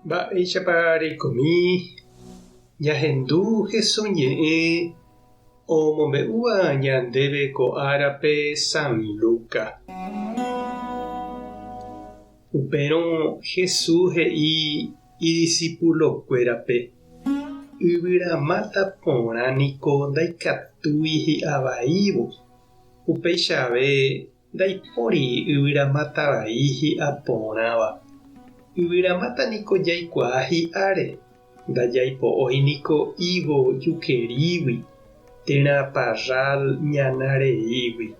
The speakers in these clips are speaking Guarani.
Mba'éichapa reikomi ñahendu Hesu ñe'ẽ omombe'úva ñandéve ko árape San Lucas? Upérõ Jesús he'i idisipulokuérape, Yvyramáta porã niko ndaikatúi hi'a vaívo, upéicha ave Ndaipóri yvyramáta vai hi'a porãva. Yvyramáta niko jaikuaa hi'áre, ndajaipo'ói niko ígo jukerígui térã parral ñana reígui.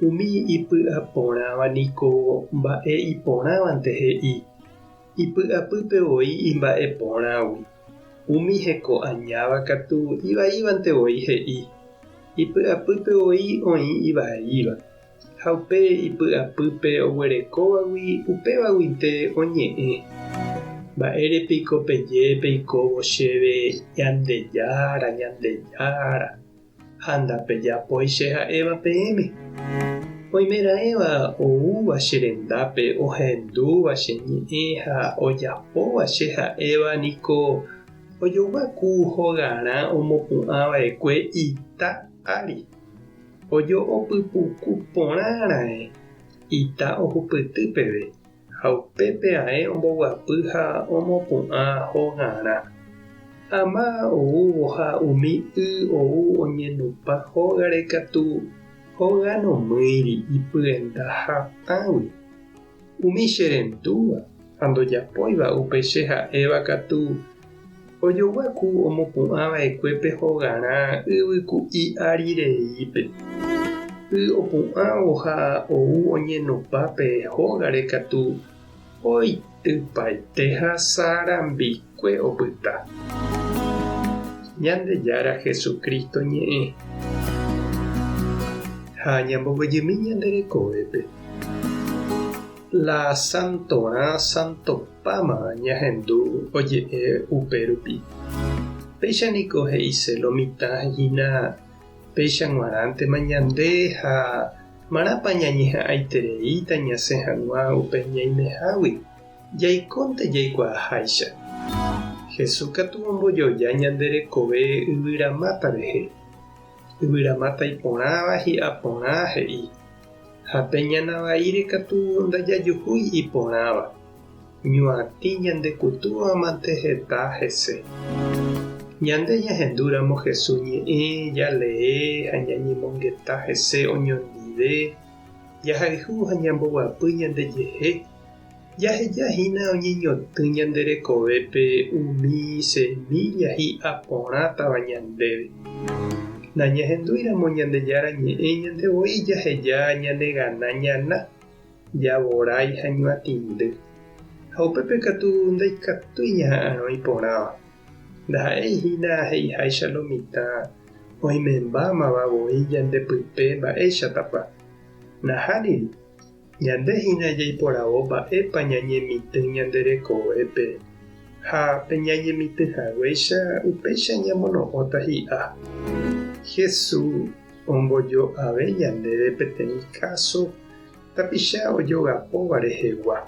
Umi ipy'a porãva niko mba'e iporãvante he'i, ipy'apýpe voi imba'e porãgui. Umi heko añáva katu ivaívante voi he'i, Ipy'apýpe voi oĩ ivaíva, ha upe ipy'apýpe oguerekóvagui upévaguinte oñe'ẽ. Mba'ére piko peje peikóvo chéve, Ñandejára, Ñandejára, ha ndapejapói che ha'éva peẽme? Oimeraẽva oúva che rendápe ohendúva che ñe'ẽ ha ojapóva che ha'éva niko Ojogua ku hogarã omopu'ã va'ekue ita ári. Ojo'o pypuku porã raẽ ita ohupyty peve, ha upépe ae omboguapy ha omopu'ã hogarã. Ama oúvo ha umi y ou oñenupã hógare katu hóga nomýiri ipyenda hatãgui. Umi che rendúva ha ndojapóiva upe che ha'éva katu, ojogua ku omopu'ã va'ekue pe hogarã yvyku'i ári reípe. Y opu'ãvo ha ou oñenopa pe hógare katu oitypaite ha sarambikue opyta. Ñandejára Jesucristo ñe'ẽ. Ha ñamboguejymi ñande rekovépe. La santorã santopáma ñahendu oje'e upe rupi. Péicha niko he'ise lo mitã hína péicha g̃uarãntema ñande ha marãpa ñañeha'ãitereíta ñasẽ hag̃ua upe ñaimehágui, jaikónte jaikuaaháicha. Jesús katu ombojoja ñande rekove yvyramáta rehe. Yvyramáta iporãva hi'a porã he'i. Ha pe ñana vaíre katu ndajajuhúi iporãva, ñuatĩ ñande kutúva mante heta hese. Ñande ñahendúramo Jesús ñe'ẽ, jalee ha ñañemongeta hese oñondive, jahayhu ha ñamboguapy ñandejehe, jaheja hína oñeñotỹ ñande rekovépe umi semílla hi'a porãtava ñandéve. Nañahendúiramo Ñandejára ñe'ẽ ñande voi jaheja ñanegana ñana, javorái ha ñuatĩndy. Ha upépe katu ndaikatúi ñaha'arõ iporãva. Ndaha'éi hína he'iháicha lo mitã oimembámava voi ñande pype mba'éichatapa. Nahániri. Ñande hína jaiporavo mba'épa ñañemitỹ ñande rekovépe, ha pe ñañemitỹ haguéicha upéicha ñamono'õta hi'a. Jesús ombojo'ave ñandéve peteĩ káso tapicha ojogapóva rehegua,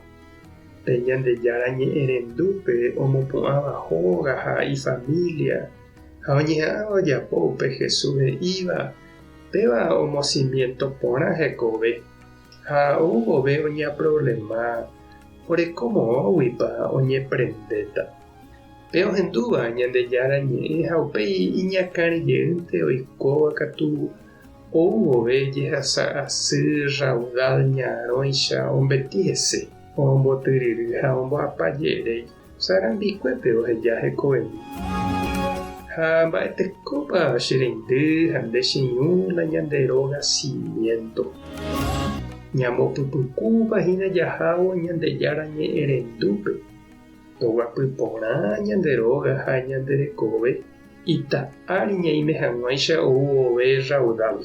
pe Ñandejára ñe'ẽrendúpe omopu'ãva hóga ha ifamília ha oñeha'ãva ojapo upe Jesús he'íva, péva omosimiénto porã hekove. Ha ou vove oñeaproblema, oreko moõguipa oñeprendéta. Pe ohendúva Ñandejára ñe'ẽ ha upéi iñakãre jeýnte oikóva katu ou vove jehasa asy raudal ñarõicha ombeti hese, ombotyryry ha omboapa jeréi. Sarambikuépe oheja hekovemi. Ha mba'etekópa che reindy ha nde che irũ la ñande róga simiénto. Ñambopypukúpa hína jahávo Ñandejára ñe'ẽrendúpe, toguapy porã ñande róga ha ñande rekove ita ári ñaime hag̃uáicha ou vove raudal.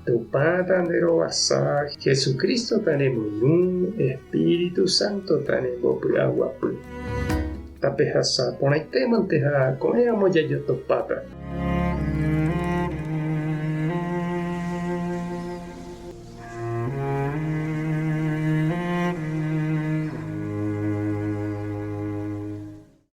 Tupã ta nde rovasa, Jesucristo ta ne moirũ, Espíritu Santo ta ne mbopy'aguapy. Tapehasa porãitémante ha ko'ẽramo jajotopáta.